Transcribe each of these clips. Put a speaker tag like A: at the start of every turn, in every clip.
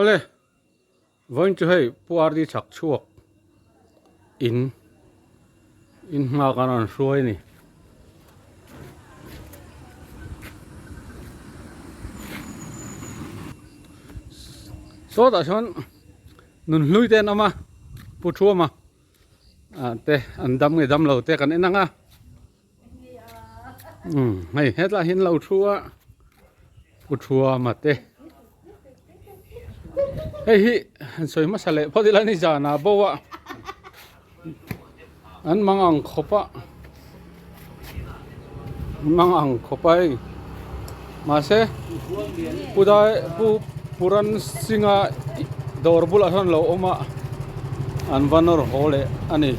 A: Awle, vawiin chu hei Pu RD chhak chhuak in in hma kan rawn hruai a ni. Sawtah sawn nun hlui te an awm a, Pu Thuama te an dam nge dam lo te kan en ang a. Umm hei hetlai hian lo thu a pu thuama te hei hi han sawi hmasa leh phawt ila ni zan ah bo a an mang ang khawp a mang ang khawp a hei mahse pu dai pu puran singa dawr bulah hian lo awm a an va nawr haw leh a ni.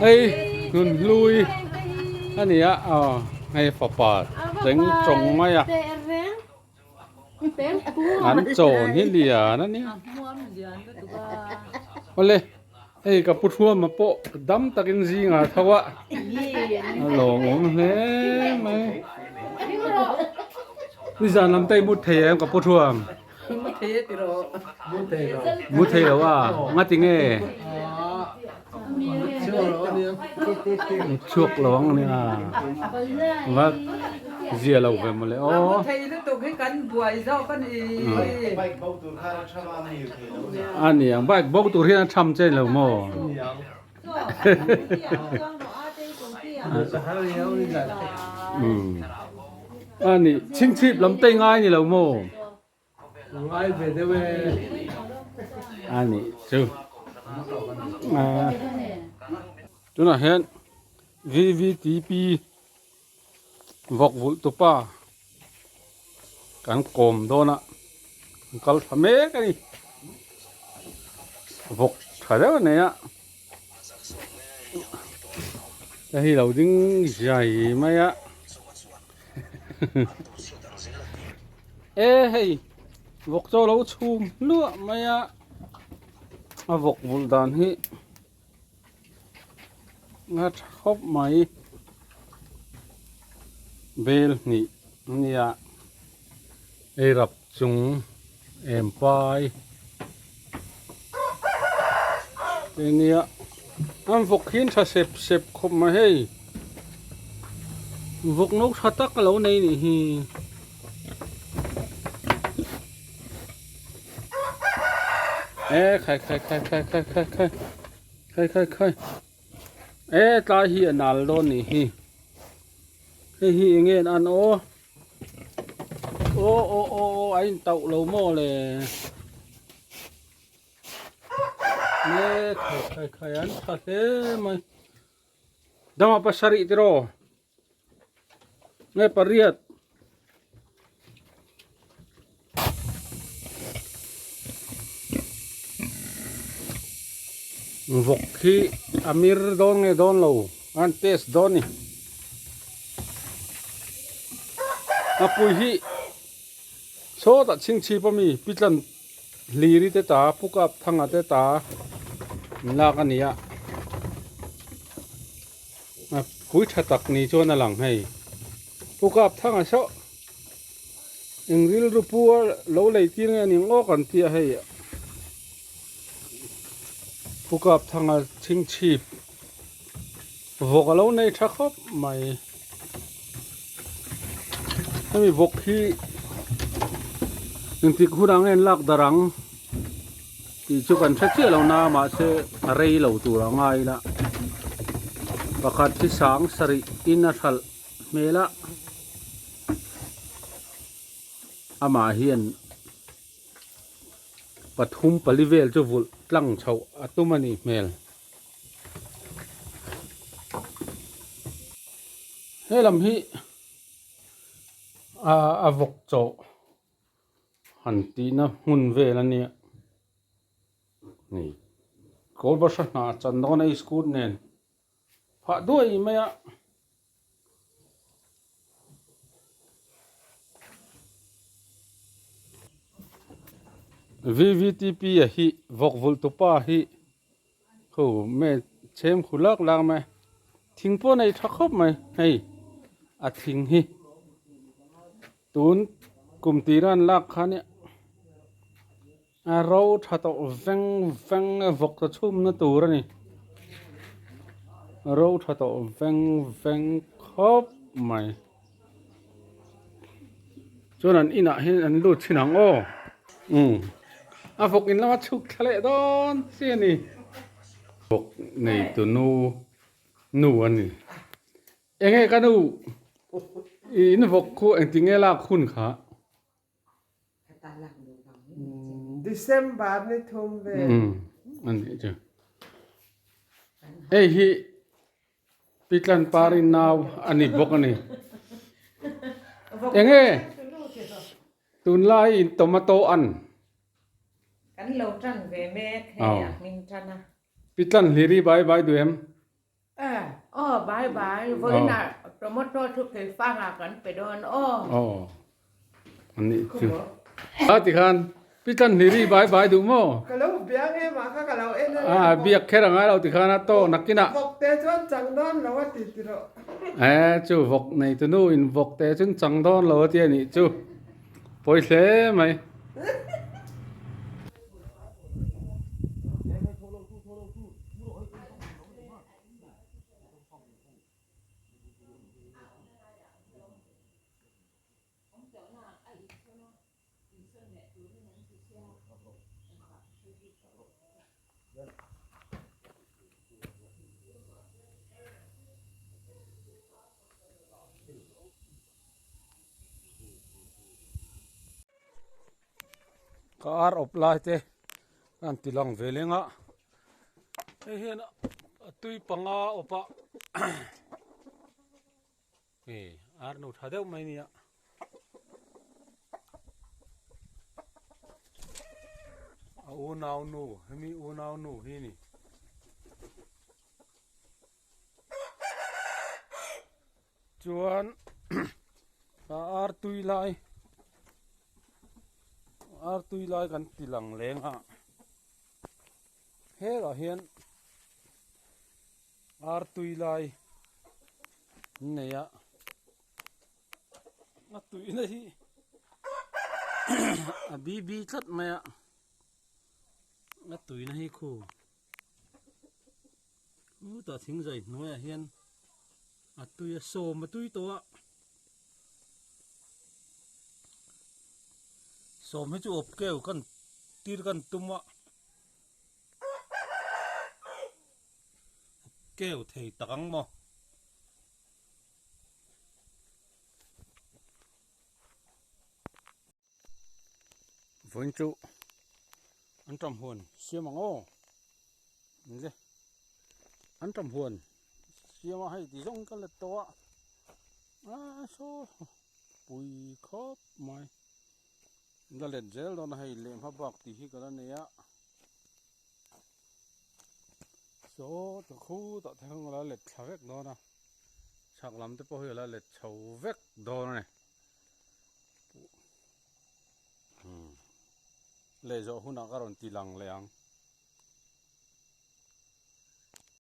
A: Hei hnun hlui a ni a aw hei fapa cheng tawng mai a an chawn hi lian a nia awle hei ka pu thuama pawh dam takin zingah tho a a lawmawm hle mai nizan lam te i mut thei em ka pu thuam.
B: Mu thei e tiraw?
A: Mu thei lo. Mu thei lo a, ngati nge? Chhuak lo ang nia. Va zia lo ve mawle aw.
B: Mu thei lutuk hi kan buai zawk a ni.
C: Bike bo tur khan a tham a mi thei lo nia.
A: A niang, bike bo tur hian a tham che lo maw? A ni, chhingchhip lam te ngai ni lo maw?
C: Ngai ve deuh e.
A: A ni chu. Tunah hian VVTP vawk vulh tupa kan kawm dawn a, kan kal tha mek a ni. Vawk tha deuh a nei a. Hei lo ding zai mai a. E hei vawk chaw lo chhum hluah mai a a vawk vulh dan hi a tha khawp mai bel hnih a nia ei rap chung em pai te nia an vawk hi an tha sep sep khawp mai hei vawk no tha tak a lo nei nih hi e khai khai khai khai khai khai khai khai khai khai e tlai hi a nal dawn nih hi hei hi eng nge an aw. Aw aw aw aw a in tauh lo maw le ne khai khai khai an tha hle mai dama pasarih tiraw nge pariat vawk hi a mir dawn nge dawn lo an test dawn a ni a pui hi sawtah chhingchhip ami pitlan hliri te ta pu kap thanga te ta an lak a ni a a pui tha tak ni chuan a lang hei pu kap thanga saw. Eng rilru pu a lo lei tir nge a ni ngawk an ti a hei Pu Kapthanga chhingchhip vawk a lo nei tha khawp mai hemi vawk hi engtik hunah nge an lak darh ang tih chu kan hre chiah lo na mahse a rei lo tur a ngai ila pakhat hi sang sarih in a hralh hmel a amah hian pathum pali vel chu vulh tlang chhoh a tum a nih hmel he lam hi ah a vawk chawh han tihna hmun vel a nia ni kawl bahra hnah chan dawn a scooty nen. Phah duai mai a. VVTP a hi vawk vulh tupa hi khu me chhem khu lak lak mai thing pawh nei tha khawp mai hei a thing hi. Tun kum tira an lak kha nia a ro tha tawh veng veng a vawk ta chhumna tur a ni. Ro tha tawh veng veng khawp mai. Chuan an inah hian an lut thin ang aw. Umm a vawk in lama chhuk thla leh dawn chi a ni. Vawk nei tu nu nu a ni. Enge ka nu in vawk khu engti nge lak hun kha?
D: December ni thum vel.
A: Umm a nih chu. Hei hi Pitlan Pari nau a ni bawk a ni. Enge tunlai in tomato an?
E: Kan lo tan ve mek hei a hming tan a.
A: Pitlan hliri bai bai duh em?
F: Eh, aw bai bai, vawiinah tomato chu keifangah kan pe dawn aw.
A: Aw, a nih chu. A ti khan Pitlan hliri bai bai duh maw?
D: Ka lo biak em a kha ka lo en a.
A: A biak kher a ngai lo ti khan a tawk nakinah.
D: Vawk te chuan chang dawn lo a ti ti rawh.
A: Eh, chu vawk nei tu nu in vawk te chuan chang dawn lo a ti a nih chu. Pawi hle mai. Ka ar awp lai te an ti lang ve leng a hei hian a tui panga awp a e ar no tha deuh mai a nia a unau nu hemi unau nu hi a ni. Chuan a ar tui lai ar tui lai kan ti lang leng a helah hian ar tui lai an nei a a tuihna hi a bi bi tlat mai a a tuihna hi khu. Hutah thingzai hnuaiah hian a tui a sawm a tui tawh a sawm hi chu awp keu kan tir kan tum a awp keu thei tak ang maw. Vawiin chu an ṭam huan siam ang aw nge an ṭam huan siam a hei ti zawng ka let tawh a a saw pui khawp mai la let zel dawn a hei lehhma bak tih hi ka la nei a saw ta khutah te khan ka la let thla vek dawn a chhak lam te pawh hi a la let chho vek dawn a ni. Leh zawh hunah ka rawn ti lang leh ang.